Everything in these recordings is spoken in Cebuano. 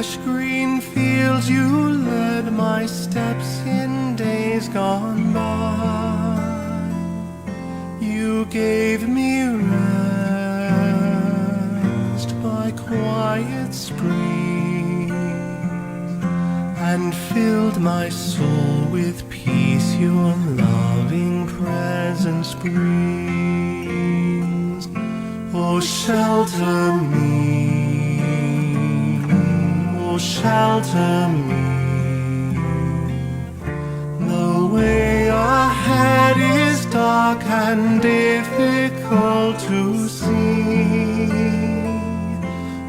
Fresh green fields you led my steps in days gone by. You gave me rest by quiet streams and filled my soul with peace your loving presence brings. Oh, shelter me, oh, shelter me. The way ahead is dark and difficult to see.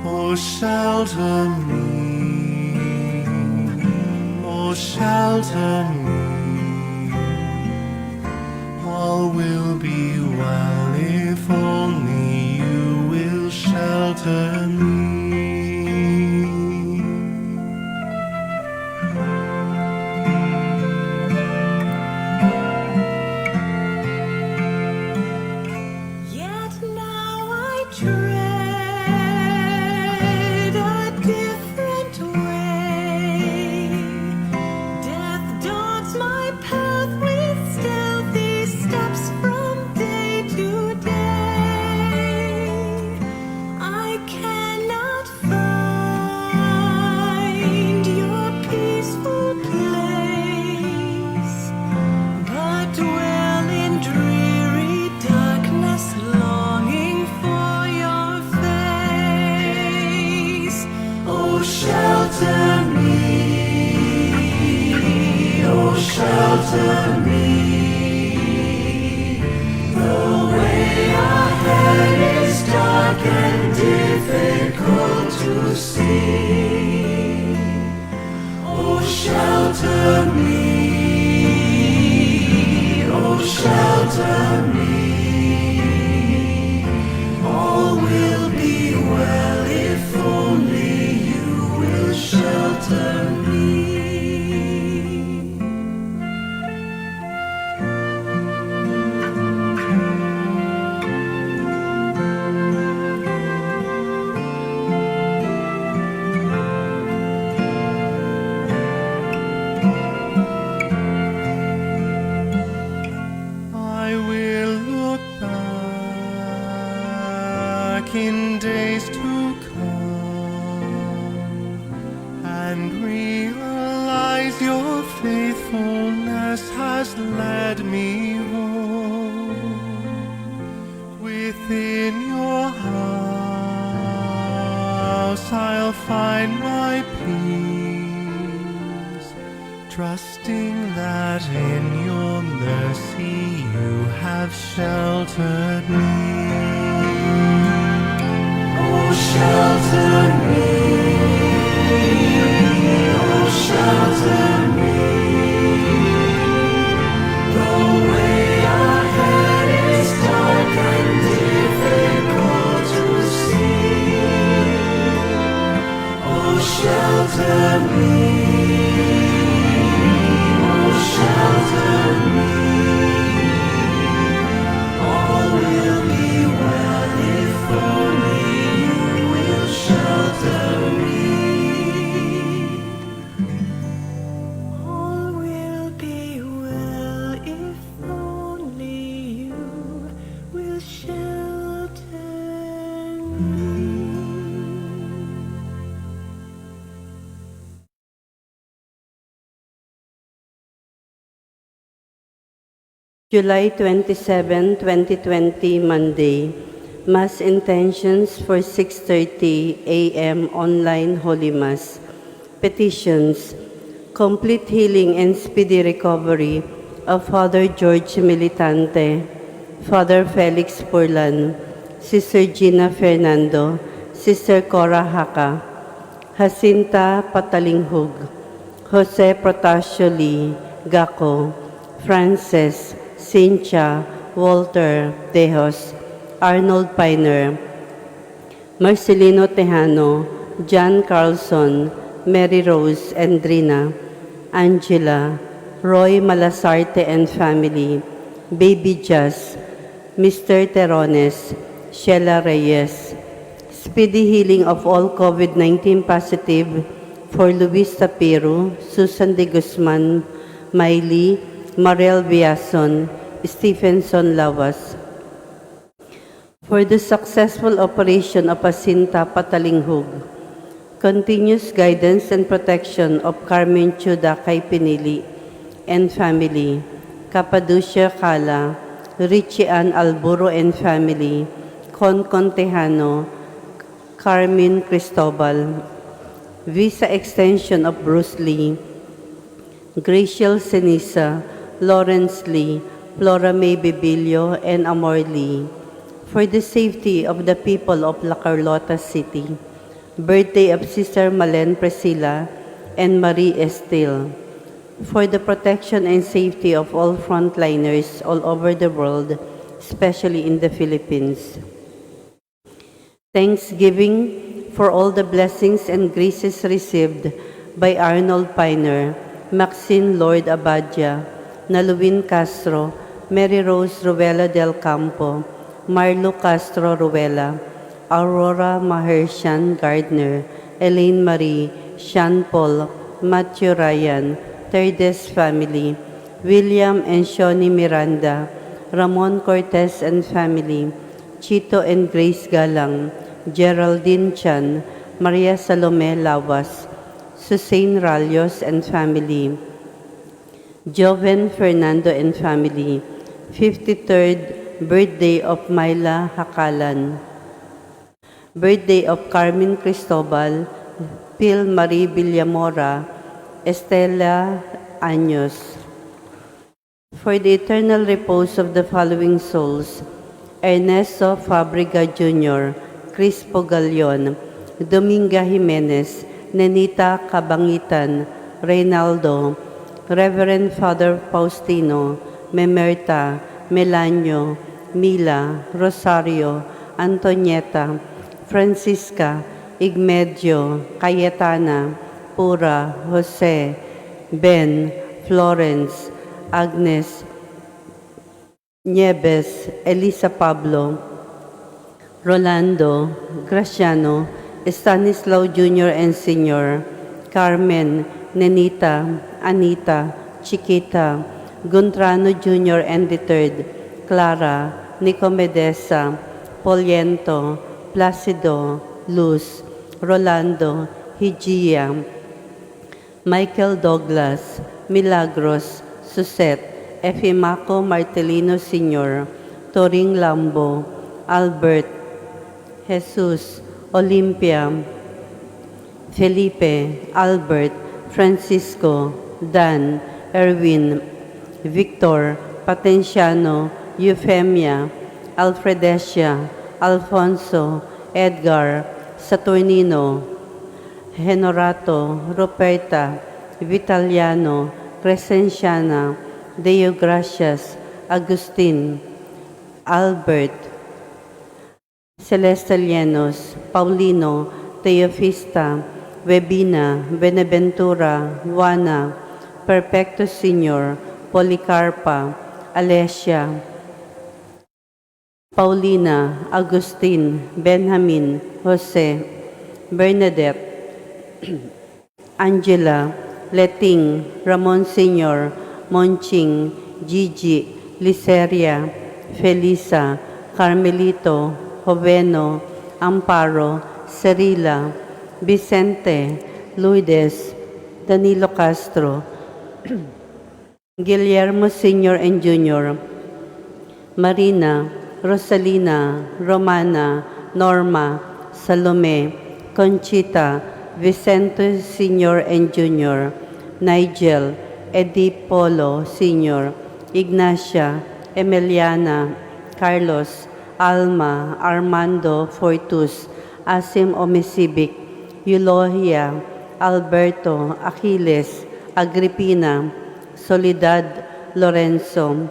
Oh, shelter me, oh, shelter me. All will be well if only you will shelter me. Yet now I tread a different way. Death dogs my path with stealthy steps from day to day. I cannot find your peaceful place, but dwell in dreary darkness, longing for your face. Oh, shelter me, oh, shelter me. The way ahead is dark and difficult to see. Oh, shelter me, oh, shelter me. All will be well if only you will shelter me. I will look back in days to come and realize your faithfulness has led me home. Within your house I'll find my peace, trusting that in your mercy you have sheltered me. Oh, shelter me, oh, shelter me. The way ahead is dark and difficult to see. Oh, shelter me, oh, shelter me. All will be well if only you will shelter me. All will be well if only you will shelter me. July 27, 2020, Monday. Mass intentions for 6:30 a.m. online Holy Mass. Petitions. Complete healing and speedy recovery of Father George Militante, Father Felix Purlan, Sister Gina Fernando, Sister Cora Haka, Jacinta Patalinghug, Jose Protasio Lee, Gaco, Frances, Cynthia, Walter Dejos, Arnold Piner, Marcelino Tejano, John Carlson, Mary Rose Endrina, Angela, Roy Malasarte and family, Baby Jazz, Mr. Terones, Sheila Reyes, speedy healing of all COVID-19 positive For Luis Tapiro, Susan de Guzman, Miley, Mariel Biason, Stephenson Lawas. For the successful operation of Asinta Patalinghug, continuous guidance and protection of Carmen Chuda Pinili and family, Capaducia Cala, Richie Ann Alburo and family, Con Contejano, Carmen Cristobal, visa extension of Bruce Lee, Graciel Senisa, Lawrence Lee, Flora May Bibilio, and Amor Lee. For the safety of the people of La Carlota City. Birthday of Sister Malen Priscilla and Marie Estil. For the protection and safety of all frontliners all over the world, especially in the Philippines. Thanksgiving for all the blessings and graces received by Arnold Piner, Maxine Lord Abadia, Naluwin Castro, Mary Rose Ruela del Campo, Marlo Castro Ruela, Aurora Mahershan Gardner, Elaine Marie, Sean Paul, Matthew Ryan, Terdes family, William and Shawnee Miranda, Ramon Cortez and family, Chito and Grace Galang, Geraldine Chan, Maria Salome Lawas, Susan Ralios and family, Joven Fernando and family, 53rd birthday of Myla Hakalan, birthday of Carmen Cristobal, Phil Marie Villamora, Estela Años. For the eternal repose of the following souls: Ernesto Fabriga Jr., Crispo Galion, Dominga Jimenez, Nenita Cabangitan, Reynaldo, Reverend Father Faustino, Memerta, Melanio, Mila, Rosario, Antonieta, Francisca, Igmedio, Cayetana, Pura, Jose, Ben, Florence, Agnes, Nieves, Elisa Pablo, Rolando, Graciano, Stanislao Jr. and Sr., Carmen, Nenita, Anita, Chiquita, Guntrano Jr. and the Third, Clara, Nicomedesa, Poliento, Placido, Luz, Rolando, Higia, Michael Douglas, Milagros, Suzette, Efimaco Martelino Sr., Toring Lambo, Albert, Jesus, Olympia, Felipe, Albert, Francisco, Dan, Erwin, Victor, Patenciano, Euphemia, Alfredesia, Alfonso, Edgar, Saturnino, Honorato, Ruperta, Vitaliano, Crescenciana, Deo Gracias, Agustin, Albert, Celeste Llenos, Paulino, Teofista, Webina, Benaventura, Juana, Perfecto Senior, Policarpa, Alessia, Paulina, Agustin, Benjamin, Jose, Bernadette, Angela, Leting, Ramon Senior, Monching, Gigi, Liceria, Felisa, Carmelito, Joveno, Amparo, Cerila, Vicente, Lourdes, Danilo Castro, Guillermo Senior and Junior, Marina, Rosalina, Romana, Norma, Salome, Conchita, Vicente Senior and Junior, Nigel, Eddie Polo Senior, Ignacia, Emiliana, Carlos, Alma, Armando Fortus, Asim Omisibic, Eulogia, Alberto, Achilles, Agripina, Soledad Lorenzo,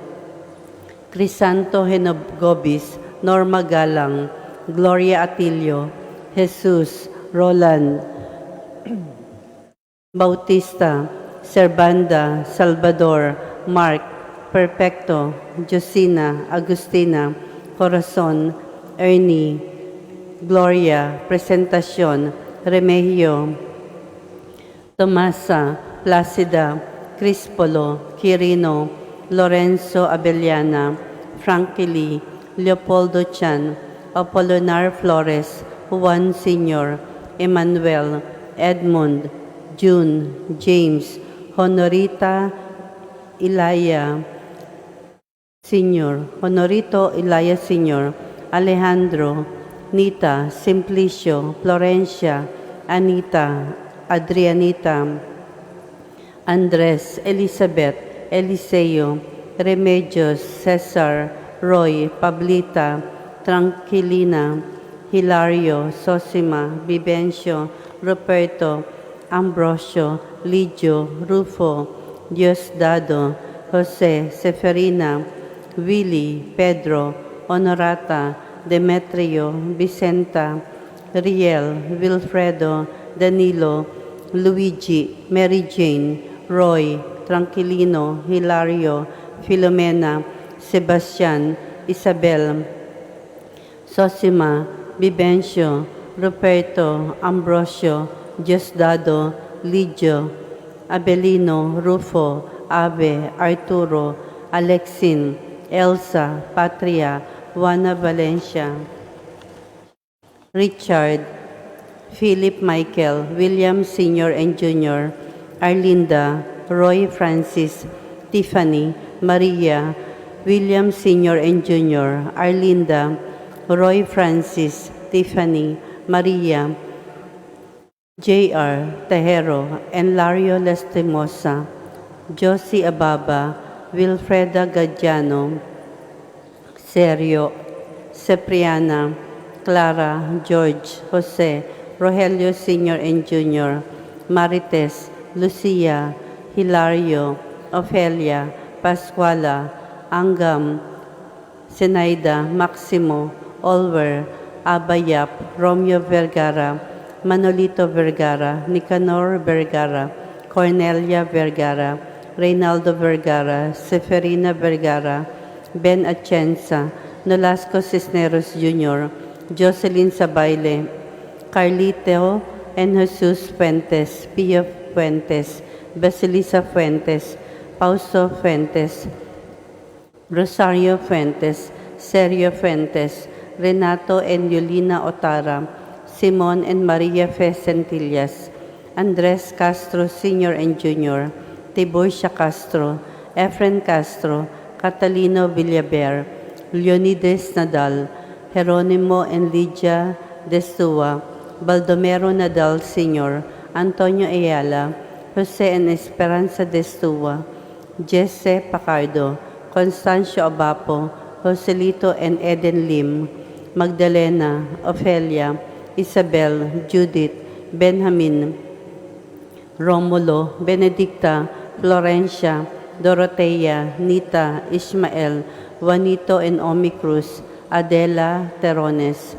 Crisanto Henogobis, Norma Galang, Gloria Atilio, Jesus, Roland, Bautista, Servanda, Salvador, Mark, Perfecto, Josina, Agustina, Corazon, Ernie, Gloria, Presentacion, Remegio, Tomasa, Placida, Crispolo, Quirino, Lorenzo Abellana, Frankie Lee, Leopoldo Chan, Apolinar Flores, Juan Sr., Emmanuel, Edmund, June, James, Honorita, Ilaya, Sr., Honorito Ilaya Sr., Alejandro, Nita, Simplicio, Florencia, Anita, Adrianita, Andres, Elizabeth, Eliseo, Remedios, Cesar, Roy, Pablita, Tranquilina, Hilario, Sosima, Vivencio, Ruperto, Ambrosio, Lidio, Rufo, Diosdado, Jose, Seferina, Willie, Pedro, Honorata, Demetrio, Vicenta, Riel, Wilfredo, Danilo, Luigi, Mary Jane, Roy, Tranquilino, Hilario, Filomena, Sebastian, Isabel, Sosima, Vivencio, Ruperto, Ambrosio, Diosdado, Lidio, Abelino, Rufo, Ave, Arturo, Alexin, Elsa, Patria, Juana Valencia, Richard, Philip Michael, William Sr. and Jr., Arlinda, Roy Francis, Tiffany, Maria, William Sr. and Jr., Arlinda, Roy Francis, Tiffany, Maria, J.R. Tejero, and Lario Lastimosa, Josie Ababa, Wilfreda Gadiano, Sergio, Cipriana, Clara, George, Jose, Rogelio Sr. and Jr., Marites, Lucia, Hilario, Ofelia, Pascuala, Angam, Zenaida, Maximo, Olver, Abayap, Romeo Vergara, Manolito Vergara, Nicanor Vergara, Cornelia Vergara, Reynaldo Vergara, Seferina Vergara, Ben Atienza, Nolasco Cisneros Jr., Jocelyn Sabaile, Carlito and Jesus Fuentes, Pio Fuentes, Basilisa Fuentes, Pauso Fuentes, Rosario Fuentes, Sergio Fuentes, Renato and Yulina Otara, Simon and Maria Fe Centillas, Andres Castro Sr. and Jr., Tiburcia Castro, Efren Castro, Catalino Villaber, Leonides Nadal, Jeronimo and Lydia Destua, Baldomero Nadal Sr., Antonio Ayala, Jose and Esperanza Destua, Jesse Pacardo, Constancio Abapo, Joselito and Eden Lim, Magdalena, Ofelia, Isabel, Judith, Benjamin, Romulo, Benedicta, Florencia, Dorotea, Nita, Ismael, Juanito and Omi Cruz, Adela Terones.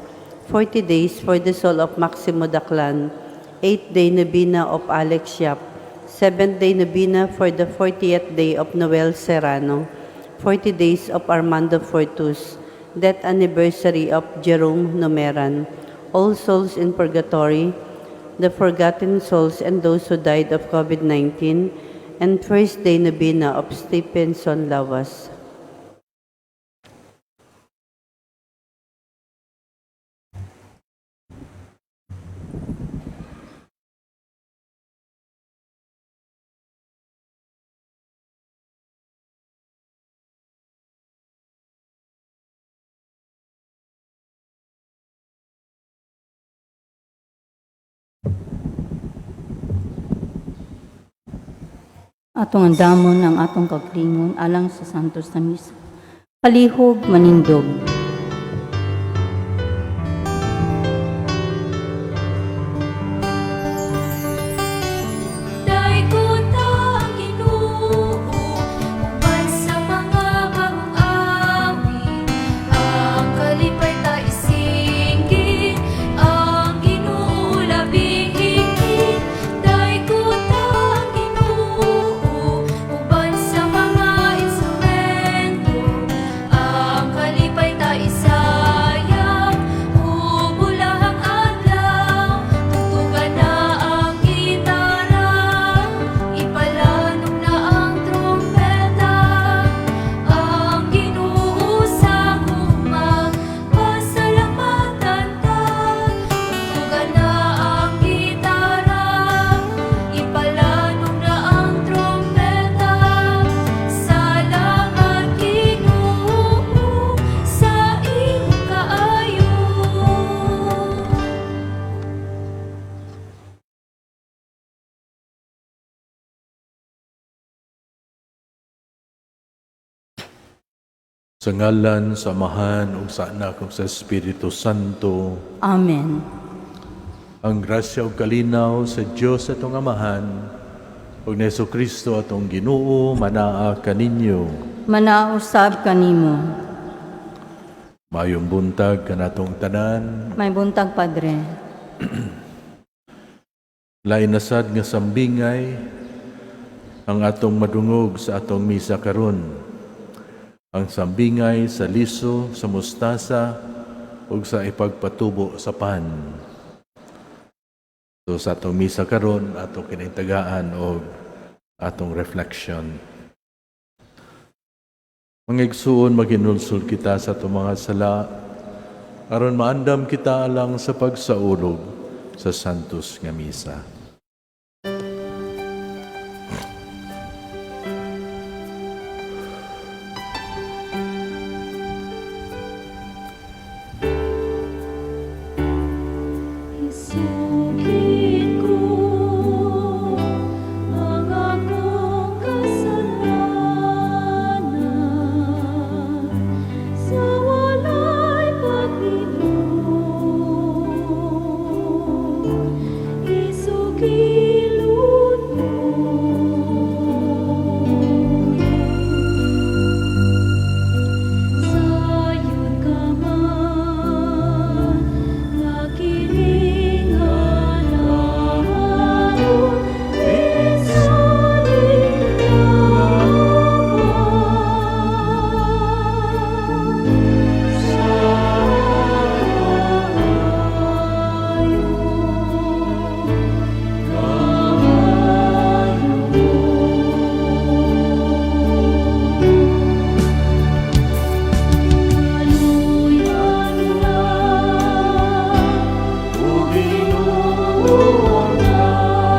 40 days for the soul of Maximo Daclan, 8-day novena of Alex Yap, 7th day novena for the 40th day of Noel Serrano, 40 days of Armando Fortus, death anniversary of Jerome Numeran, all souls in purgatory, the forgotten souls and those who died of COVID-19, and first day novena of Stephenson Lawas. Atong andamon ang atong kaugalingon alang sa Santos na Misa. Palihog manindog. Daygon ang Ginoo uban sa mga bagong awit, ang kalipay ta isinggit, ang Ginoo labing higit. Daygon ang Ginoo uban sa mga instrumento, ang kalipay ta. Sa ngalan sa Amahan ug sa Anak ug sa Espiritu Santo. Amen. Ang grasya ug kalinaw sa Dios atong Amahan ug ni Kristo atong Ginoo manaa kaninyo. Manausab kanimo. Maayong buntag kanatong tanan. Maayong buntag, Padre. Lain na sad nga sambingay ang atong madungog sa atong misa karon. Ang sambingay sa liso, sa mustasa ug sa ipagpatubo sa pan. So sa atong misa karon, atong kining tagaan og atong reflection. Mga igsuon, maghinulsol kita sa atong mga sala aron maandam kita alang sa pagsaulog sa Santos nga Misa. Isugid ko ang akong kasalanan sa walay pagbinuot. Isukilon mo. Sayod ka man nga kining alahon, isalig lamang sa kaayo, kaayo. Kaluyan na, O Ginoong langit,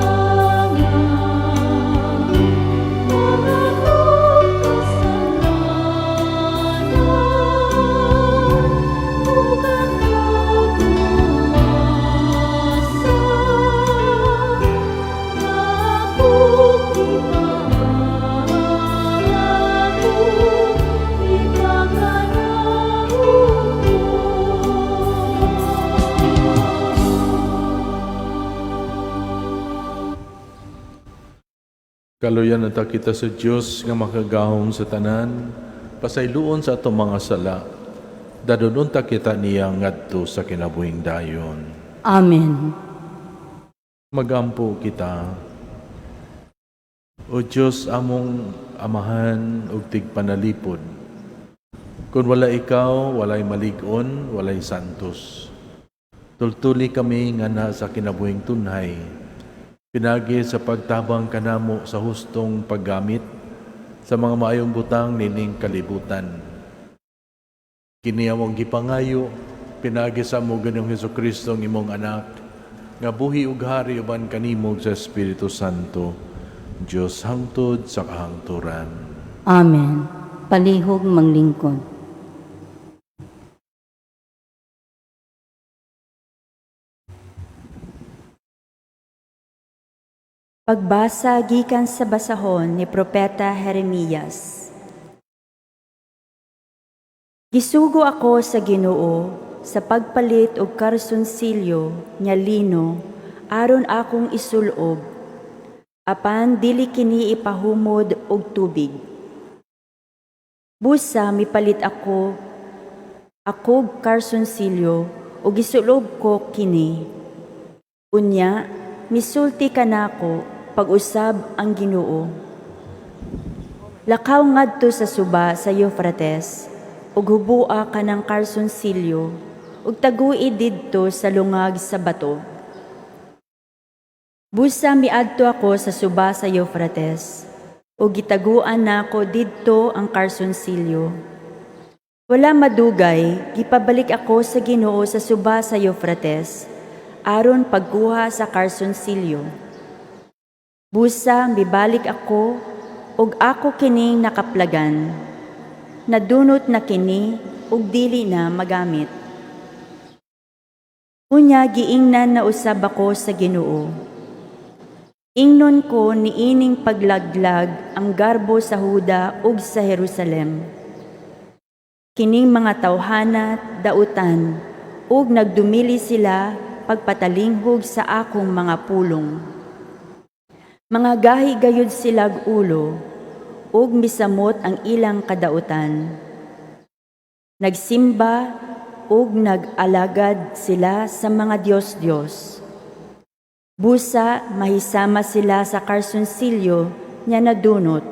ang akong kasalanan, ug ang kagubasa, nga akong gipangako, ipakanaog ko. Kaluyan na ta kita sa Dios nga makagahom sa tanan, pasayloon sa atong mga sala. Dadon unta kita niya ngadto sa kinabuhing dayon. Amen. Magampo kita. O Dios among Amahan ug tigpanalipod. Kung wala ikaw, walay malig-on, walay santos. Tultuli kami nga na sa kinabuhing tunhay. Pinagi sa pagtabang kanamo sa hustong paggamit sa mga maayong butang nining kalibutan. Kini among gipangayo, pinagi sa among Ginoong Hesukristo ang imong anak, nga buhi ug hari uban kanimo sa Espiritu Santo, Dios hangtod sa kahangturan. Amen. Palihog manglingkod. Pagbasa gikan sa basahon ni Propeta Jeremias. Gisugo ako sa Ginoo sa pagpalit og karsonsilyo nga lino aron akong isulob, apan dili kini ipahumod og tubig. Busa mipalit ako akog karsonsilyo ug gisulob ko kini. Unya misulti kanako pag-usab ang Ginoo. Lakaw ngadto sa suba sa Euphrates ug hubua kanang karsonsilyo ug tagui didto sa lungag sa bato. Busa miadto ako sa suba sa Euphrates ug gitaguan nako didto ang karsonsilyo. Wala madugay, gipabalik ako sa Ginoo sa suba sa Euphrates aron pagkuha sa karsonsilyo. Busa mibalik ako ug ako kining nakaplagan. Nadunot na kini ug dili na magamit. Unya giingnan na usab ako sa Ginoo. Ingnon ko niining paglaglag ang garbo sa Huda ug sa Jerusalem. Kining mga tawhana dautan ug nagdumili sila pagpatalinghog sa akong mga pulong. Mga gahi gayud silag ulo ug misamot ang ilang kadautan. Nagsimba ug nag-alagad sila sa mga Dios-Dios. Busa mahisama sila sa karsonsilyo nga nadunot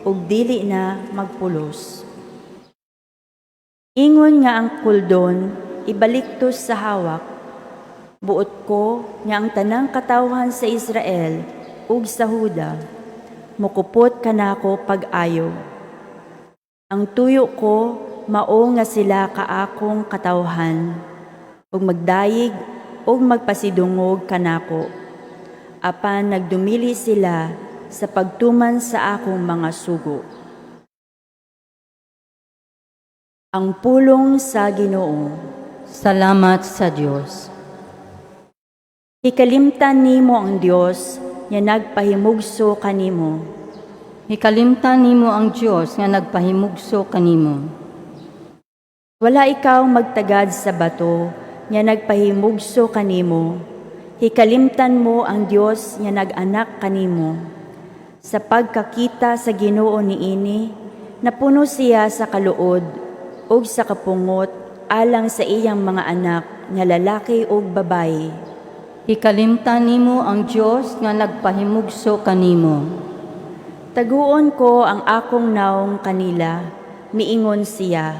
ug dili na magpulos. Ingon nga ang kuldon ibaliktos sa hawak. Buot ko nga ang tanang katawhan sa Israel ug sa Huda mukupot kanako pag-ayo. Ang tuyo ko mao nga sila kaakong katawhan ug magdayig ug magpasidungog kanako. Apan nagdumili sila sa pagtuman sa akong mga sugo. Ang pulong sa Ginoo. Salamat sa Dios. Hikalimtan nimo ang Dios nga nagpahimugso kanimo. Hikalimtan nimo ang Dios nga nagpahimugso kanimo. Wala ikaw magtagad sa bato nga nagpahimugso kanimo. Hikalimtan mo ang Dios nga nag-anak kanimo. Sa pagkakita sa Ginoo niini, napuno siya sa kaluod ug sa kapungot alang sa iyang mga anak nga lalaki ug babayi. Hikalimtan nimo ang Dios nga nagpahimugso kanimo. Taguon ko ang akong nawong kanila, miingon siya,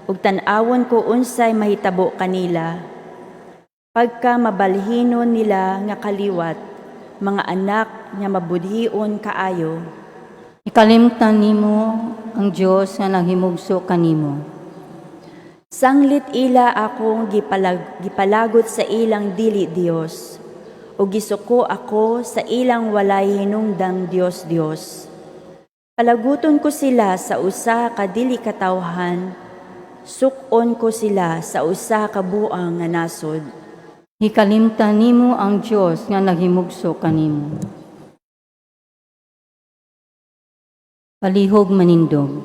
ug tan-awon ko unsay mahitabo kanila. Pagka mabalhinon nila nga kaliwat, mga anak nga mabudhion kaayo. Hikalimtan nimo ang Dios nga naghimugso kanimo. Sanglit ila akong gipalagot sa ilang dili Dios, ug gisuko ako sa ilang walay hinungdang Dios-Dios. Palaguton ko sila sa usa ka dili katawhan, suk-on ko sila sa usa ka buang nga nasod. Hikalimtan nimo ang Dios nga naghimugso kanimo. Palihog manindog.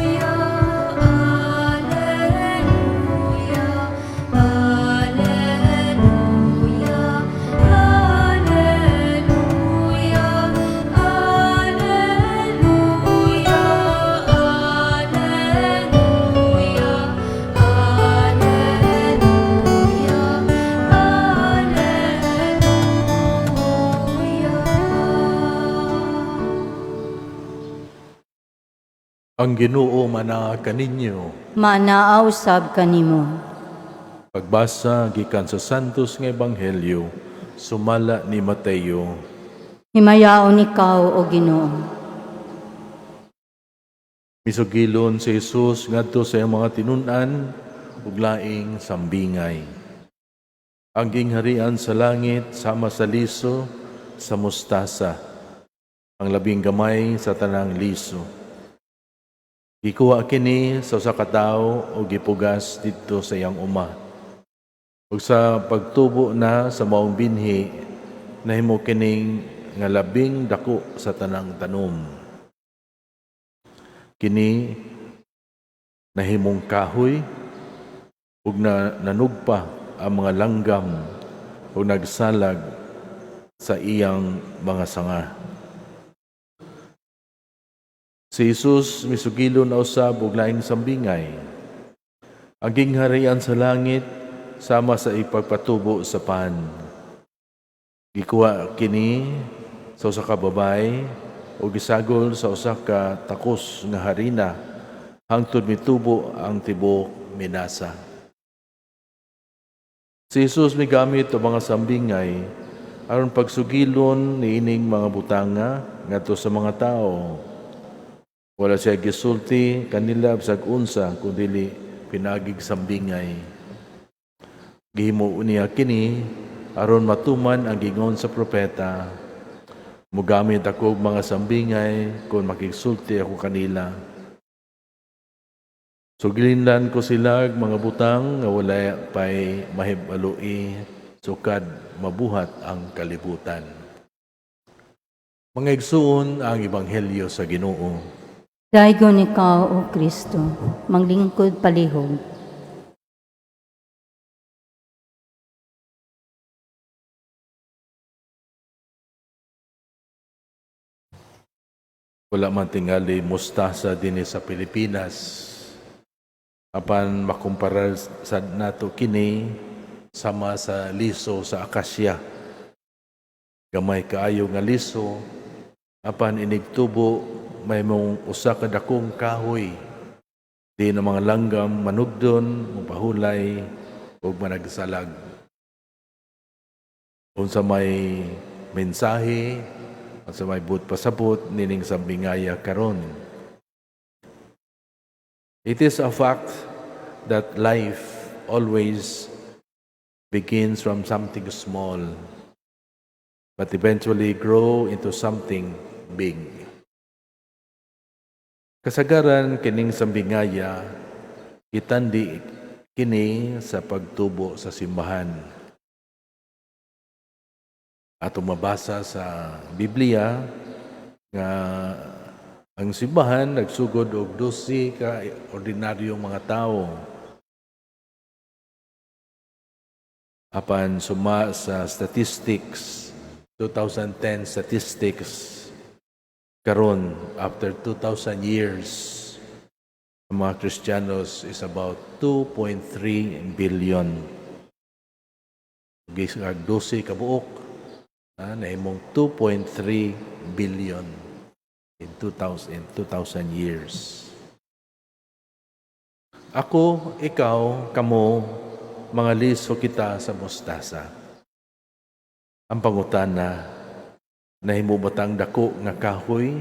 Alleluia, Alleluia, Alleluia, Alleluia, Alleluia, Alleluia, Alleluia, Alleluia. Ang Ginoo mana kaninyo. Manaaw sab kanimo. Pagbasa gikan sa Santos nga Ebanghelyo sumala ni Mateo. Himayaon ikaw o Ginoo. Misugilon si Jesus ngadto sa iyang mga tinun-an ug laing sambingay. Ang gingharian sa langit sama sa liso sa mustasa, ang labing gamay sa tanang liso. Gikuha kini sa usa ka tawo ug gipugas didto sa iyang uma. Ug sa pagtubo na sa maong binhi, nahimo kining nga labing dako sa tanang tanom. Kini nahimong kahoy ug na nanugpa ang mga langgam ug nagsalag sa iyang mga sanga. Si Jesus misugilon na usab og laing sambingay. Ang gingharian sa langit sama sa ipagpatubo sa pan. Gikuha kini sa usa ka babaye ug gisagol sa usa ka takos nga harina hangtod mitubo ang tibuok minasa. Si Jesus migamit og mga sambingay aron pagsugilon niining mga butanga ngadto sa mga tawo. Wala siya gisulti kanila bisag unsa kun dili pinaagig sambingay. Gihimo niya kini aron matuman ang gingon sa propeta, Mugamit ako og mga sambingay kung makigsulti ako kanila. Sugilinlan ko sila og mga butang nga wala pay mahibaloi sukad mabuhat ang kalibutan. Mga igsuon, ang Ebanghelyo sa Ginoo. Daygon ikaw, O Kristo, maglingkod palihog. Wala man tingali mustasa dinhi sa Pilipinas. Apan makumpara sa nato kini sama sa liso sa akasya. Gamay kaayo nga liso, apan inigtubo mahimong usa ka dakong kahoy. Di na mga langgam manugdon, mupahulay ug managsalag. Unsa may mensahe, unsa may buot pasabot nining sambingaya karon? It is a fact that life always begins from something small, but eventually grow into something big. Kasagaran kining sambingaya, gitandi kini sa pagtubo sa simbahan. Atong mabasa sa Biblia nga ang simbahan nagsugod og 12 ka ordinaryong mga tao. Apan suma sa statistics, 2010 statistics, karon after 2,000 years, ang mga Kristiyanos is about 2.3 billion. Gisag 12 ka buok, nahimong 2.3 billion in 2,000 years. Ako, ikaw, kamo, mga liso kita sa mustasa. Ang pangutana, nahimo ba tang dako nga kahoy?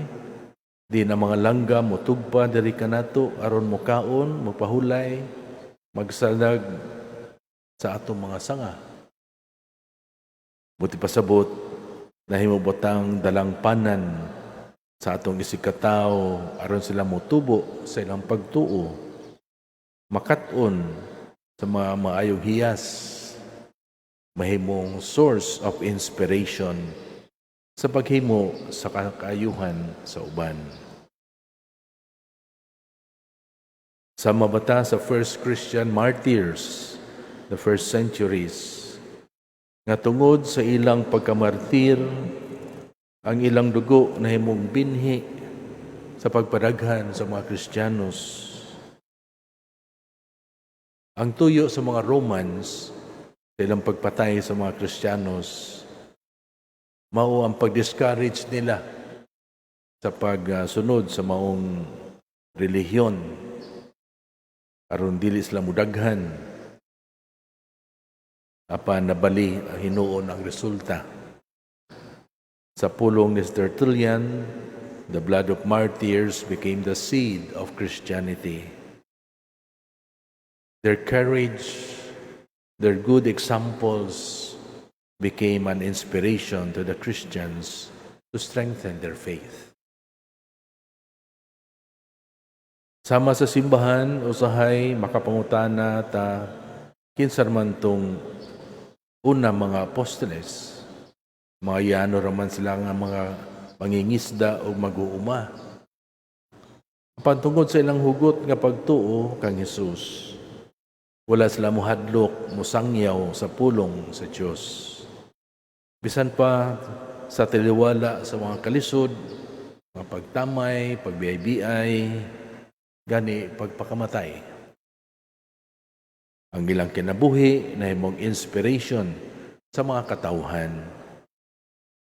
Di na mga langgam motugpa diri kanato aron mokaon, mopahulay, magsalag sa atong mga sanga. Buot pasabot, nahimo ba tang dalangpanan sa atong isigkatawo aron sila motubo sa ilang pagtuo, makat-on sa mga maayong hiyas, mahimong source of inspiration sa paghimo sa kakaayuhan sa uban? Sama bata sa first Christian martyrs, the first centuries, nga tungod sa ilang pagkamartir, ang ilang dugo nahimong binhi sa pagpadaghan sa mga Kristiyanos. Ang tuyo sa mga Romans sa ilang pagpatay sa mga Kristiyanos, mao ang pag-discourage nila sa pagsunod sa maong relihiyon aron dili sila mudaghan, apan nabali ang hinuon ang resulta. Sa pulong ni Tertullian, "The blood of martyrs became the seed of Christianity." Their courage, their good examples became an inspiration to the Christians to strengthen their faith. Sama sa simbahan, usahay makapangutana ta, kinsa man tong una mga apostoles? Mga yano raman sila nga mga mangingisda o mag-uuma. Pantungod sa ilang hugot nga pagtuo kang Jesus, wala sila muhadlok, musangyaw sa pulong sa Dios. Bisan pa sa taliwala sa mga kalisod, mga pagtamay, pagbiay-biay, gani pagpakamatay. Ang ilang kinabuhi nahimong inspiration sa mga katawhan.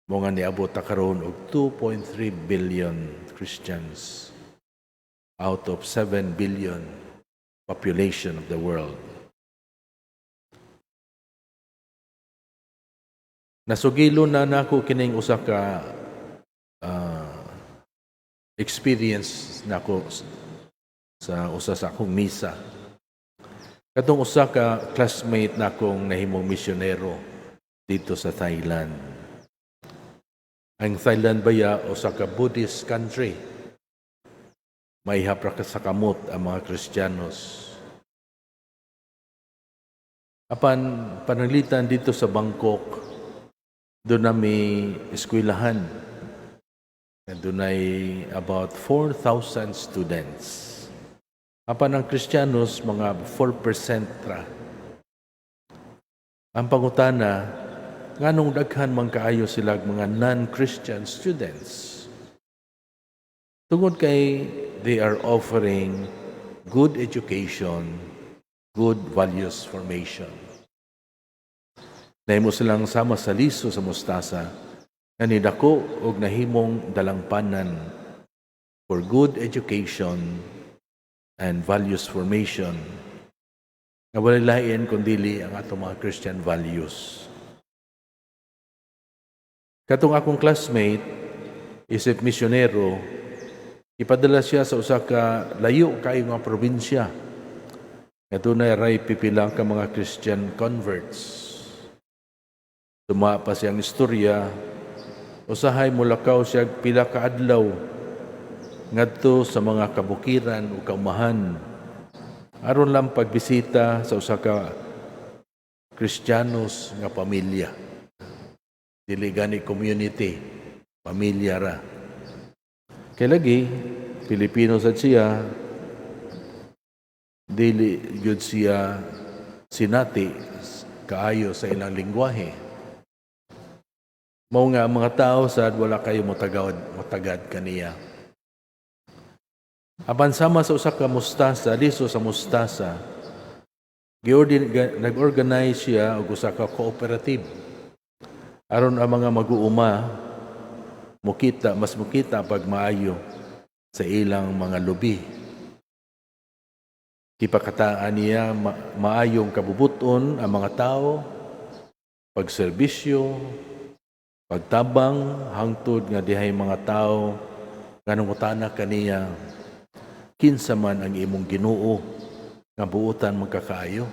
Mao nga niabot ta karon og 2.3 billion Christians out of 7 billion population of the world. Nasugilo na nako kining usa ka experience nako sa usa sa akong misa. Katong usa ka classmate nakong nahimong misyonero dito sa Thailand. Ang Thailand baya usa ka Buddhist country. Maihap ra ka sa kamot ang mga Kristiyanos. Apan pananglitan dito sa Bangkok, duna may eskwelahan. Dunay about 4,000 students. Apan ang Kristiyanos, mga 4% ra. Ang pangutana, nganong daghan man kaayo sila mga non-Christian students? Tungod kay they are offering good education, good values formation. Nahimo silang sama sa liso sa mustasa nga nidako og nahimong dalangpanan for good education and values formation nga walay lain kundili ang atong mga Christian values. Katong akong classmate, isip misyonero, ipadala siya sa usa ka layo kaayo nga probinsya nga dunay ray pipila ka mga Christian converts. Tuma pa siyang istorya, usahay mulakaw siya pila ka adlaw ngadto sa mga kabukiran o kaumahan aron lang pagbisita sa usa ka Kristiyanos nga pamilya. Dili gani community, pamilya ra. Kay lagi Pilipino sad siya, dili gyud siya sinati kaayo sa ilang lingwahe. Mao nga ang mga tao sad wala kayo motagad kaniya. Apan sama sa usa ka mustasa, liso sa mustasa, nag-organize siya og usa ka cooperative aron ang mga mag-uuma mukita, mas mukita pag maayo sa ilang mga lubi. Gipakataan niya maayong kabubuton ang mga tao, pagserbisyo, pagtabang, hangtod nga dihay mga tao nga nangutana kaniya, "Kinsa man ang imong Ginoo nga buotan man ka kaayo?"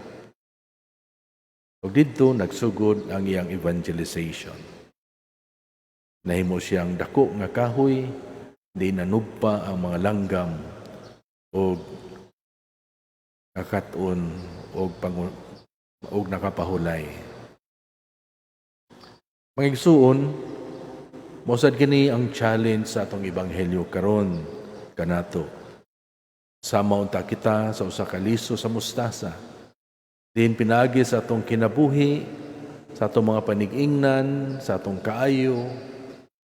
Ug didto nagsugod ang iyang evangelization. Nahimo siyang dako nga kahoy, di nanugpa ang mga langgam og kakat-on og nakapahulay. Mga igsuon, mao sad kini ang challenge sa atong ebanghelyo karon kanato. Sama unta kita sa usa ka liso sa mustasa. Diin pinaagi sa atong kinabuhi, sa atong mga panig-ingnan, sa atong kaayo,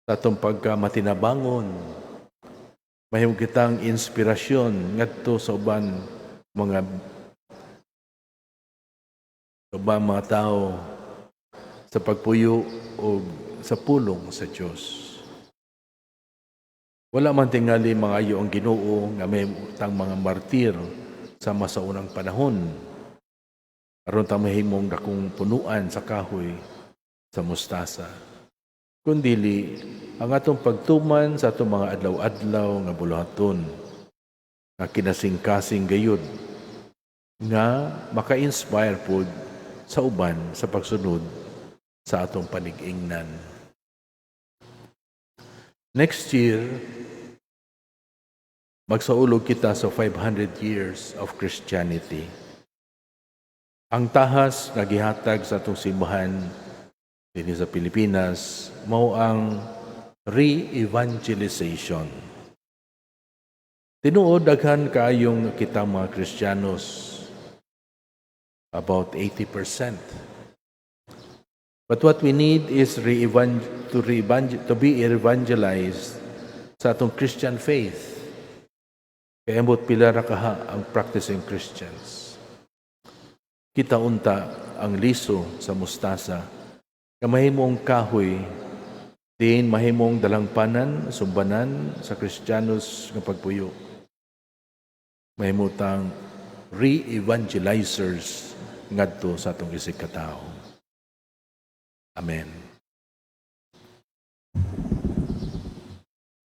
sa atong pagkamatinabangon, mahimo kitang inspirasyon ngadto sa ubang mga tao sa pagpuyo o sa pulong sa Dios. Wala man tingali mangayo ang Ginoo nga may tang mga martir sama sa unang panahon aron ta mahimong dakong punuan sa kahoy sa mustasa. Kundili ang atong pagtuman sa atong mga adlaw-adlaw nga buluhaton nga kinasingkasing gayud nga maka-inspire pod sa uban sa pagsunod sa atong panig-ingnan. Next year, magsaulog kita sa 500 years of Christianity. Ang tahas nga gihatag sa atong simbahan dinhi sa Pilipinas mao ang re-evangelization. Tinuod, daghan kaayong kita mga Kristiyanos, about 80%. But what we need is to be evangelized sa atong Christian faith. Kaya ambot pila ra kaha ang practicing Christians. Kita unta ang liso sa mustasa nga mahimong kahoy diin mahimong dalangpanan, sumbanan sa Kristiyanos nga pagpuyo. Mahimo tang re-evangelizers ngadto sa atong isig katao. Amen.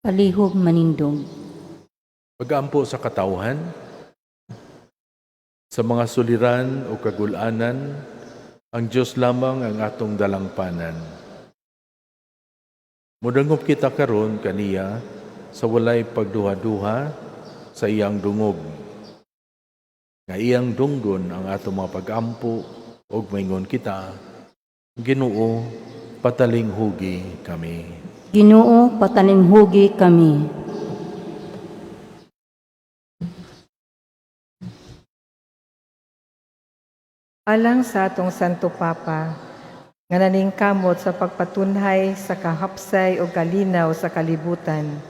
Palihog manindog. Pag-ampo sa katawhan, sa mga suliran o kagulanan, ang Diyos lamang ang atong dalangpanan. Mudangop kita karon kaniya sa walay pagduha-duha sa iyang dungob. Nga iyang dunggon ang atong mga pagampo ug maingon kita, Ginoo, patalinghugi kami. Ginoo, patalinghugi kami. Alang sa atong Santo Papa, nga naningkamot sa pagpatunhay sa kahapsay o kalinaw sa kalibutan,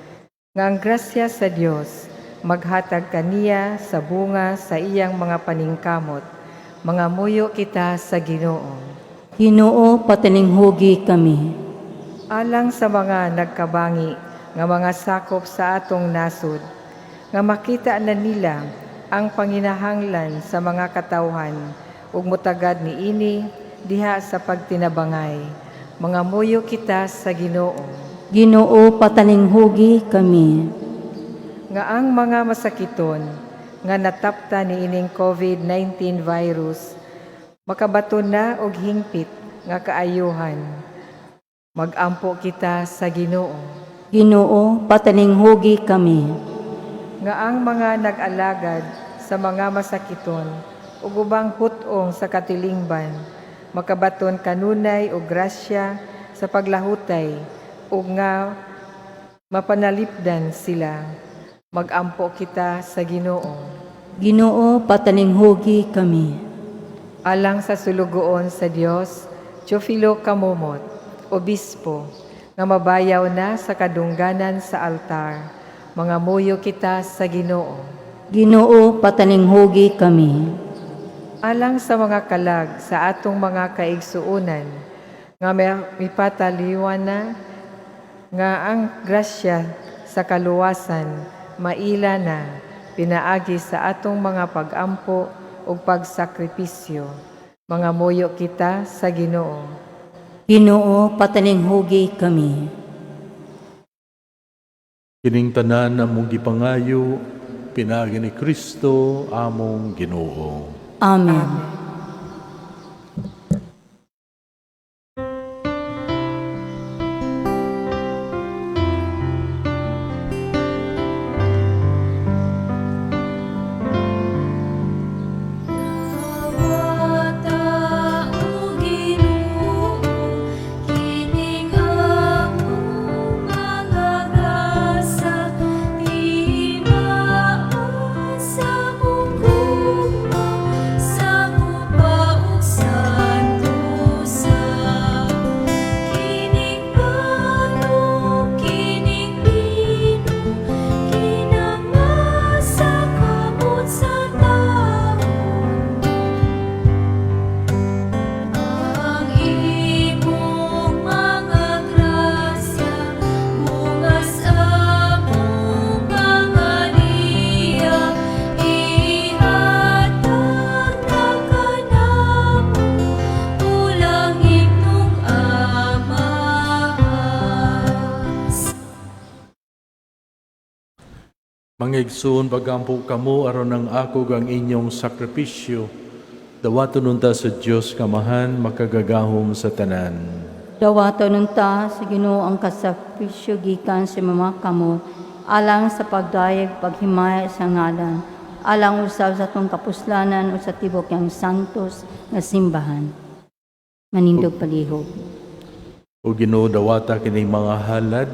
nga ang grasya sa Dios maghatag kaniya sa bunga sa iyang mga paningkamot. Mangamuyo kita sa Ginoo. Ginoo, patalinghugi kami. Alang sa mga nagkabangi nga mga sakop sa atong nasod, nga makita na nila ang panginahanglan sa mga katawhan ug motagad niini diha sa pagtinabangay. Mangamuyo kita sa Ginoo. Ginoo, patalinghugi kami. Nga ang mga masakiton nga natapta niining COVID-19 virus makabaton na og hingpit nga kaayuhan. Magampo kita sa Ginoo. Ginoo, patalinghugi kami. Nga ang mga nag-alagad sa mga masakiton ug ubang hut-ong sa katilingban makabaton kanunay og grasya sa paglahutay ug nga mapanalipdan sila. Magampo kita sa Ginoo. Ginoo, patalinghugi kami. Alang sa sulugoon sa Dios, Teofilo Camomot, obispo, nga mabayaw na sa kadungganan sa altar, mangamuyo kita sa Ginoo. Ginoo, patalinghugi kami. Alang sa mga kalag sa atong mga kaigsuonan, nga mipataliwan na nga ang grasya sa kaluwasan maila na pinaagi sa atong mga pagampo ug pagsakripisyo. Mangamuyo kita sa Ginoo. Ginoo, patalinghugi kami. Kining tanan among gipangayo pinaagi ni Kristo among Ginoo. Amen. Dawata, O Ginoo, kining among mga gasa, timaa sa among gugma, sa ug santosa. Kining pano, kining bino, kinamasa kamot sa tawo. Ang imong mga grasya, bungas among mga liya, ihatag na kanamo, ulangitnong Amahan. Mga igsoon, pagampo kamo aron ang ako ang inyong sakripisyo. Dawaton unta sa Dios nga Amahan makagagahom sa tanan. Dawaton unta sa Ginoo ang kasakripisyo gikan sa mga kamot, alang sa pagdayeg paghimaya sa ngalan, alang usab sa atong kapuslanan o sa tibok yang santos nga simbahan. Manindog palihog. O Ginoo, dawata kini mga halad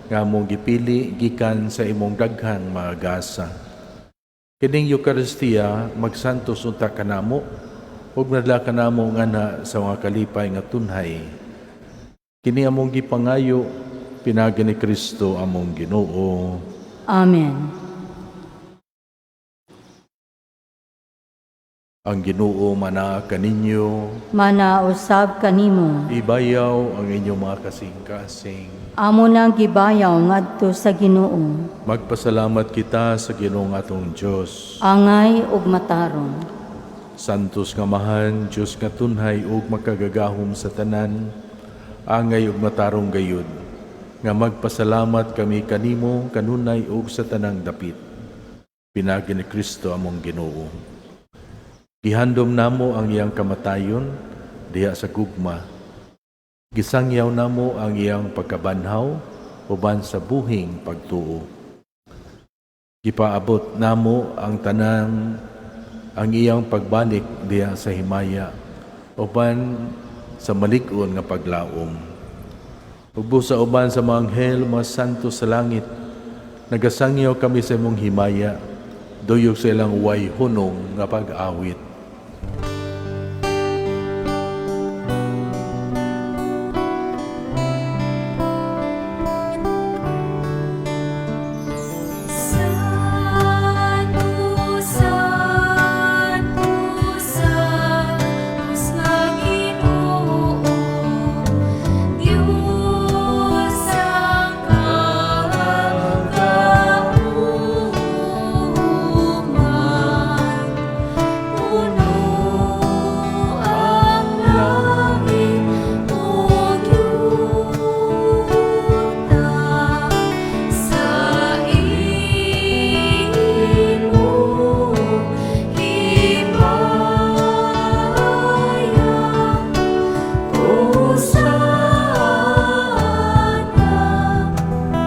nga among gipili gikan sa imong daghang mga gasa. Kining Eukaristiya magsantos unta kanamo ug madala kanamo ngana sa mga kalipay nga tunhay. Kini among gipangayo pinaagi ni Kristo among Ginoo. Amen. Ang Ginoo mana kaninyo, Mana usab kanimo. Ibayaw ang inyong mga kasing-kasing. Amo nang gibayaw ngadto sa Ginoo. Magpasalamat kita sa Ginoong atong Dios. Angay ug matarong. Santos nga Amahan, Dios nga tunhay ug makagagahom sa tanan, angay ug matarong gayud, nga magpasalamat kami kanimo kanunay ug sa tanang dapit. Pinaagi ni Kristo among Ginoo. Gihandom namo ang iyang kamatayon diha sa gugma. Gisangyaw namo ang iyang pagkabanhaw uban sa buhing pagtuo. Gipaabot namo ang tanang ang iyang pagbalik diha sa himaya uban sa malig-on nga paglaom. Ug busa uban sa mga anghel, mga santo sa langit, nagasangyaw kami sa imong himaya, duyog sa ilang way hunong nga pag-awit. Santo, Santo, Santos nga Ginoo, Dios ang kagahuman. Puno ang langit ug yuta sa imong himaya. Hosana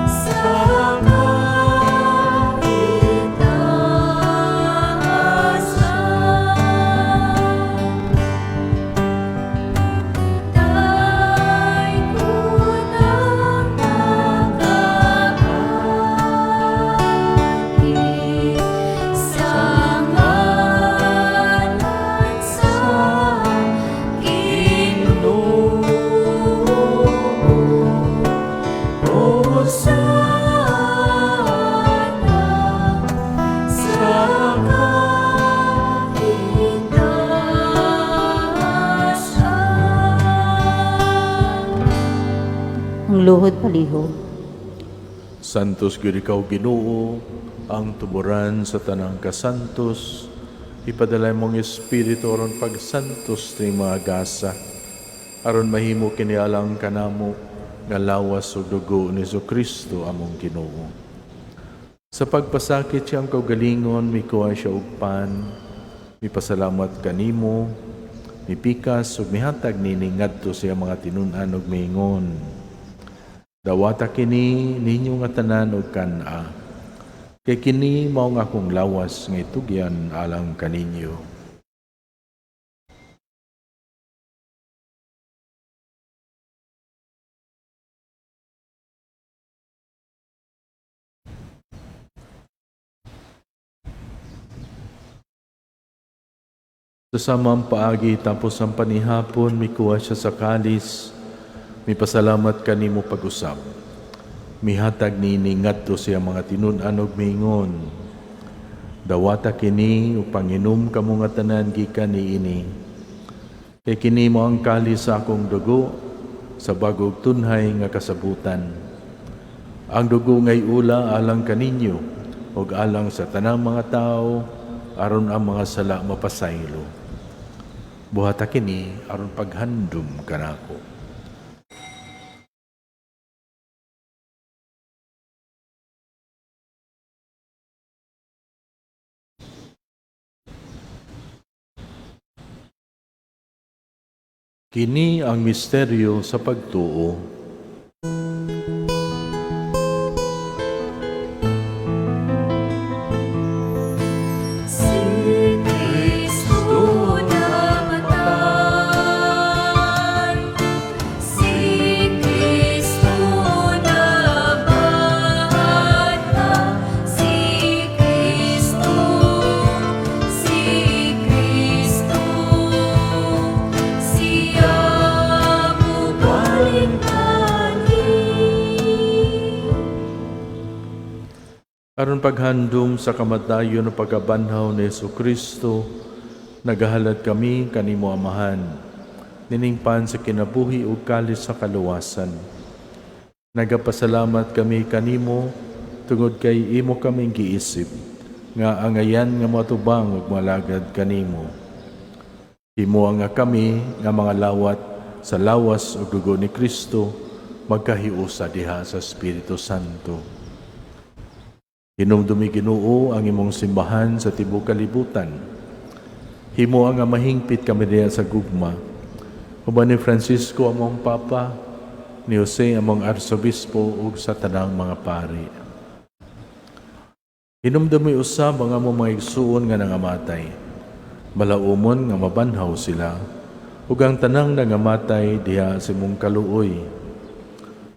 sa kaitaasan. Daygon ang nagaagi sa ngalan sa Ginoo. Hosana sa kaitaasan. Ang luhod palihog. Santos gyud ikaw Ginoo, ang tuburan sa tanang kasantos. Ipadala mong espiritu aron pagsantos ning mga gasa, aron mahimo kini alang kanamo nga lawas ug dugo ni Kristo among Ginoo. Sa pagpasakit siyang kaugalingon, mikuha siya og pan, mipasalamat kanimo, mipikas ug mihatag nini ngadto sa iyang mga tinun-an ug miingon: Dawata kini ninyo nga tanan og kan-a. Kay kini mao ang akong lawas nga itugyan alang kaninyo. Sa samang paagi tapos ang panihapon, mikuha siya sa kalis, mipasalamat kanimo pag-usab. Mihatag niini ngadto siya mga tinun-an ug miingon: Dawata kini ug panginom kamo nga tanan gikan niini. Kay kini mo ang kalis sa akong dugo sa bag-ong tunhay nga kasabutan. Ang dugo ngay ula alang kaninyo ug alang sa tanang mga tawo aron ang mga sala mapasaylo. Buhata kini aron paghandom kanako. Kini ang misteryo sa pagtuo. Si Kristo namatay, si Kristo nabanhaw, si Kristo, si Kristo, siya mobalik anhi. Aron paghandom sa kamatayon o pagkabanhaw ni Jesu Kristo, nagahalad kami kanimo Amahan, nining pan sa kinabuhi ug kalis sa kaluwasan. Nagapasalamat kami kanimo tungod kay imo kaming giisip nga angayan nga moatubang ug malagad kanimo. Himoa nga kami nga mga lawat sa lawas ug dugo ni Kristo magkahiusa diha sa Espiritu Santo. Hinumdumi Ginoo ang imong simbahan sa tibuok kalibutan. Himoa nga mahingpit kami diha sa gugma. Uban ni Francisco among Papa, ni Jose among Arsobispo ug sa tanang mga pari. Hinumdumi usab ang among mga igsuon nga nangamatay. Malaumon nga mabanhaw sila, ug ang tanang nangamatay diha sa imong kaluoy.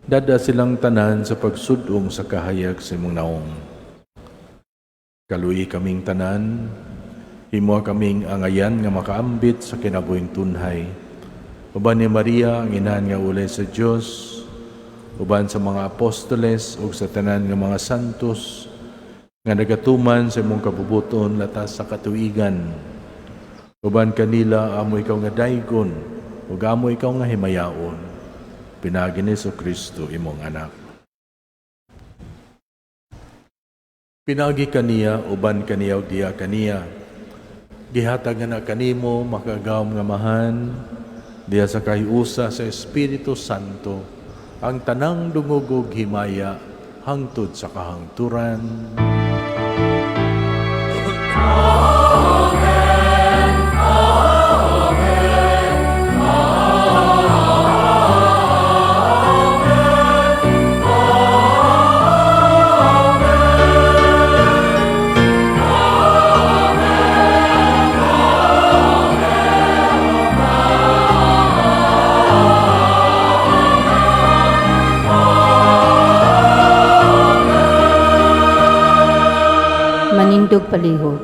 Dad-a silang tanan sa pagsud-ong sa kahayag sa imong naong. Kaluoyi kaming tanan, himoa kaming angayan nga makaambit sa kinabuhing tunhay. Uban ni Maria ang inahan nga ulay sa Dios, uban sa mga apostoles ug sa tanan nga mga santos nga nagatuman sa imong kabubuton latas sa katuigan. Uban kanila amo ikaw nga daygon ug amo ikaw nga himayaon. Pinaagi ni Kristo imong anak. Pinaagi kaniya, uban kaniya ug diha kaniya. Gihatag nga na kanimo makagagahom nga Amahan, diha sa kahiusa sa Espiritu Santo, ang tanang dungog ug himaya hangtod sa kahangturan. Manindog palihog.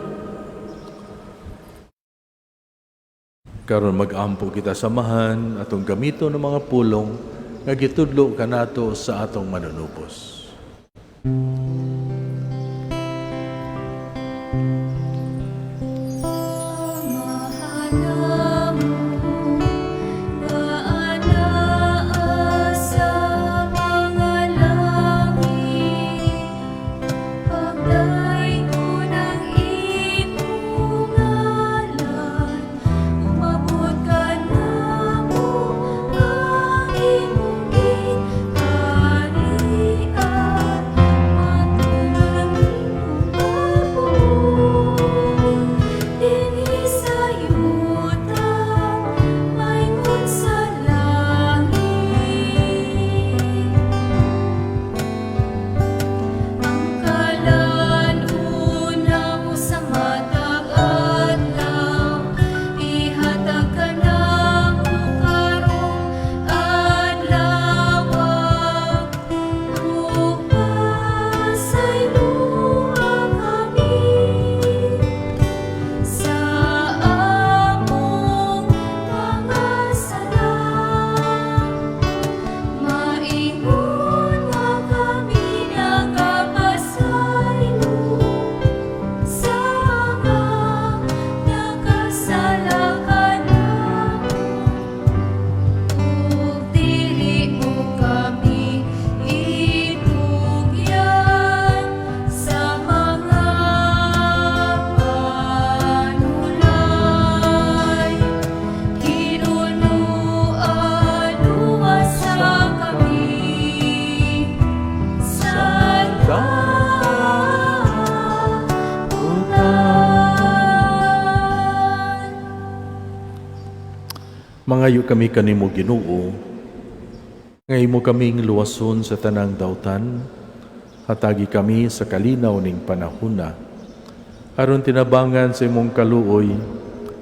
Karon mag-ampo kita samahan atong gamiton ng mga pulong nga gitudlo kanato sa atong manunubos. Nga anaa sa mga langit, Pagdaygon ang imong ngalan, Umabot kanamo ang imong gingharian, Matuman ang imong kabuot, Dinhi sa yuta, maingon sa langit. Ang kalan-on namo sa matag adlaw, Ihatag kanamo karong adlaw, Ug pasayloa kami sa among mga sala, Maingon nga kami nagapasaylo sa mga nakasala kanamo. Ug dili mo kami itugyan sa mga panulay. Ginoo, luwasa kami sa dautan. Mangayo kami kanimo Ginoo, nga imo kaming luwason sa tanang dautan, hatagi kami sa kalinaw ning panahuna. Aron tinabangan sa imong kaluoy,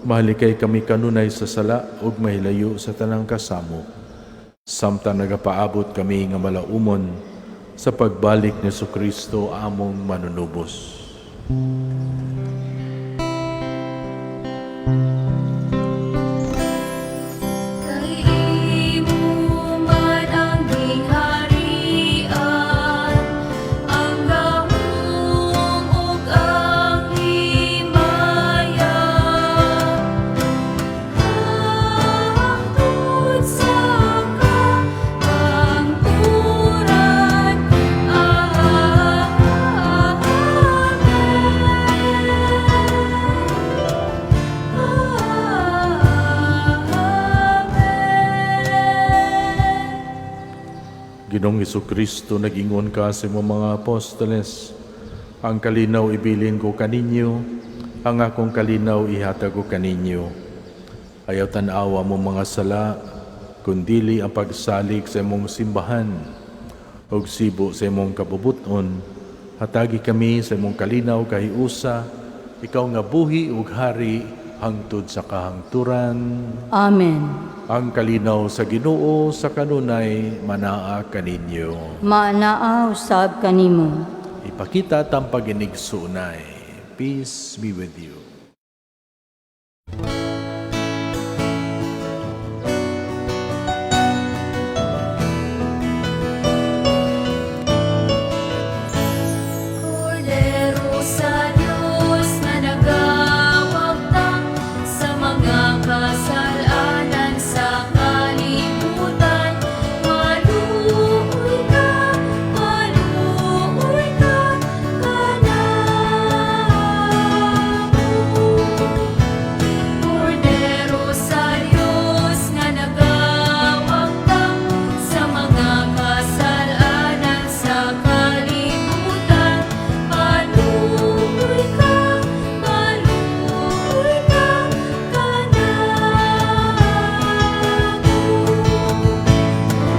mahalikay kami kanunay sa sala ug mahilayo sa tanang kasamok. Samtang nagapaabot kami nga malaumon sa pagbalik ni Kristo among manunubos. Kay imo man ang gingharian, ang gahom ug ang himaya, hangtod sa kahangturan. Amen. Ginoong Kristo, nag-ingon ka sa imong mga apostoles, ang kalinaw ibilin ko kaninyo, ang akong kalinaw ihatag ko kaninyo. Ayaw tan-awa mo mga sala, kundili ang pagsalig sa imong simbahan, ug sibo sa imong kabubuton, hatagi kami sa imong kalinaw kahiusa, ikaw nga buhi ug hari hangtod sa kahangturan. Amen. Ang kalinaw sa Ginoo sa kanunay manaa kaninyo. Maanaa usab kanimo. Ipakita tang paginigsuonay. Peace be with you. Kordero sa Dios nga nagawagtang sa mga kasalanan sa kalibutan, maluoy ka, maluoy ka kanamo. Kordero sa Dios nga nagawagtang sa mga kasalanan sa kalibutan, maluoy ka, maluoy ka kanamo.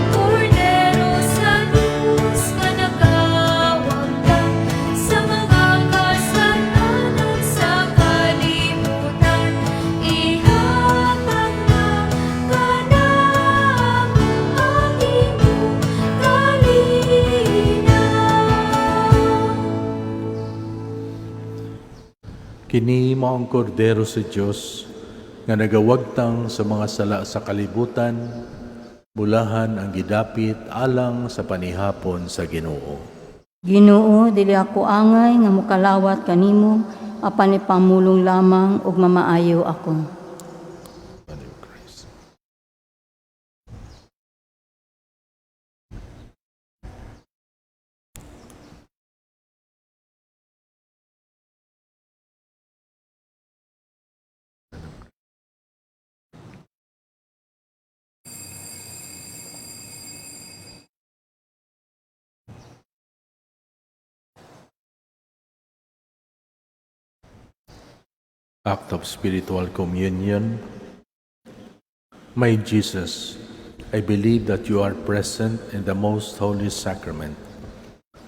Kordero sa Dios nga nagawagtang sa mga kasalanan sa kalibutan, ihatag na kanamo ang imong kalinaw. Kini mao ang kordero sa Dios nga nagawagtang sa mga sala sa kalibutan, bulahan ang gidapit alang sa panihapon sa Ginoo. Ginoo, dili ako angay nga mokalawat kanimo, apan ipamulong lamang ug mamaayo ako. Body of Christ. Act of spiritual communion. My Jesus, I believe that you are present in the most holy sacrament.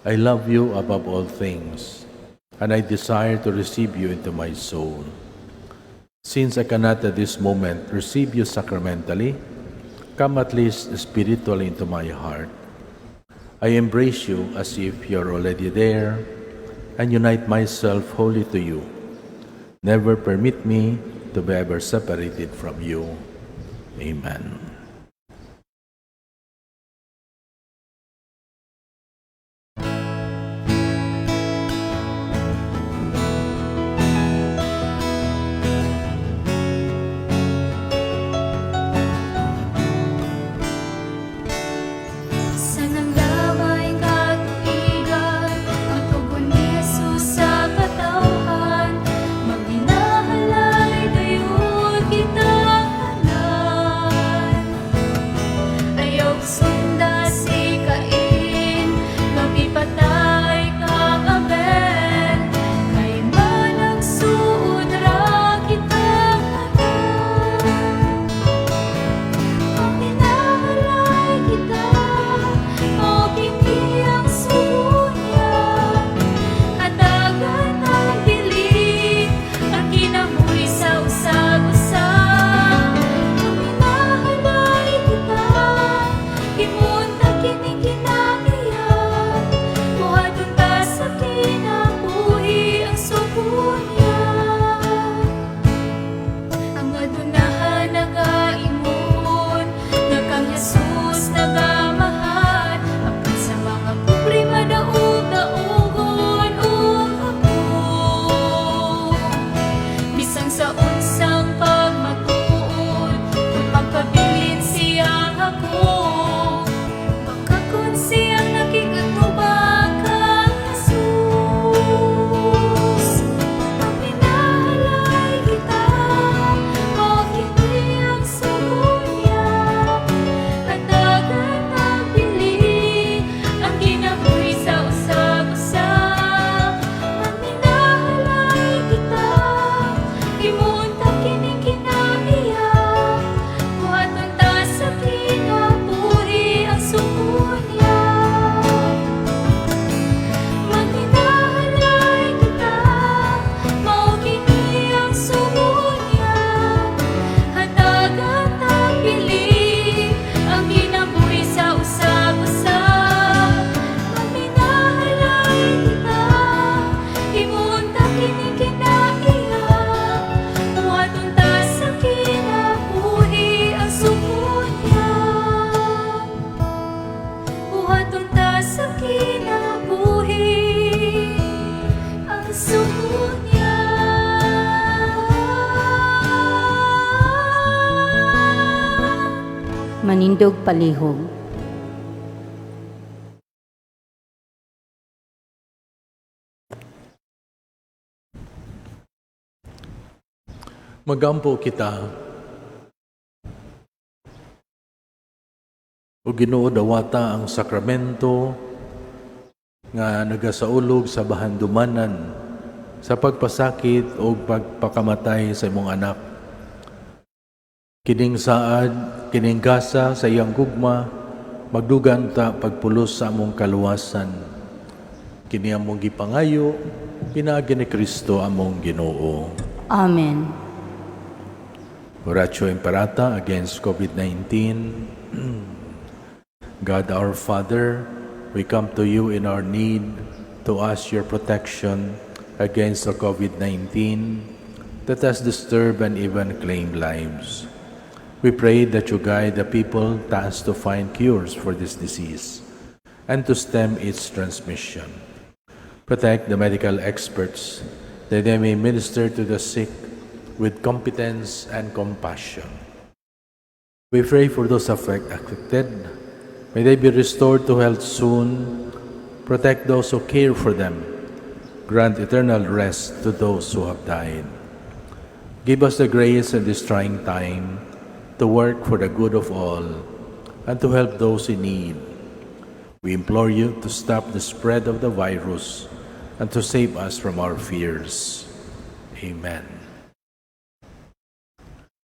I love you above all things, and I desire to receive you into my soul. Since I cannot at this moment receive you sacramentally, come at least spiritually into my heart. I embrace you as if you are already there, and unite myself wholly to you. Never permit me to be ever separated from you. Amen. Sa nanglabay katuigan, ang tugon ni Jesus sa katawhan, magbinahalay dayon kita tanan. Ayaw sunda si Cain, mapipatay kang Abel, kay malagsuod ra kita tanan. Ang minahalay kita, mao kini ang sugo niya. Hatagan ang dili, ang kinabuhi sa usag-usa. Ang minahalay kita, himuon ta kini kinaiya. Buhaton ta sa kinabuhi ang sugo niya. Ang adunahan nagaingon nga kang Jesus nagamahal, apan sa mga pobre madaog-daogon og hapon. Bisan sa unsang pagmatuod, kung magpabilin siya ako, bakakon siyang nakikatubang kang Jesus. Ang minahalay kita, mao kini ang sugo niya. Hatagan ang dili, ang kinabuhi sa usag-usa. Ang minahalay kita, himuon Manindog palihog. Magampo kita. O Ginoo, dawata ang sakramento nga nagasaulog sa bahandumanan sa pagpasakit o pagpakamatay sa imong anak. Kining saad, kining gasa sa iyang gugma, magdugang ta pagpulos sa among kaluwasan. Kini among gipangayo, pinaagi ni Kristo among Ginoo. Amen. Oratio Imperata against COVID-19. God our Father, we come to you in our need to ask your protection against the COVID-19 that has disturbed and even claimed lives. We pray that you guide the people tasked to find cures for this disease and to stem its transmission. Protect the medical experts that they may minister to the sick with competence and compassion. We pray for those affected. May they be restored to health soon. Protect those who care for them. Grant eternal rest to those who have died. Give us the grace in this trying time to work for the good of all and to help those in need. We implore you to stop the spread of the virus and to save us from our fears. Amen.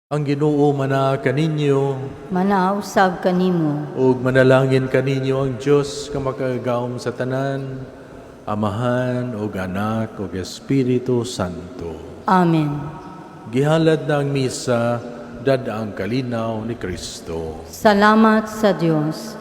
Ang Ginoo manaa kaninyo. Manaa usab kanimo. Ug manalangin kaninyo ang Dios nga makagagahom sa tanan, Amahan ug Anak ug Espiritu Santo. Amen. Gihalad na ang misa, dad-a ang kalinaw ni Kristo. Salamat sa Dios.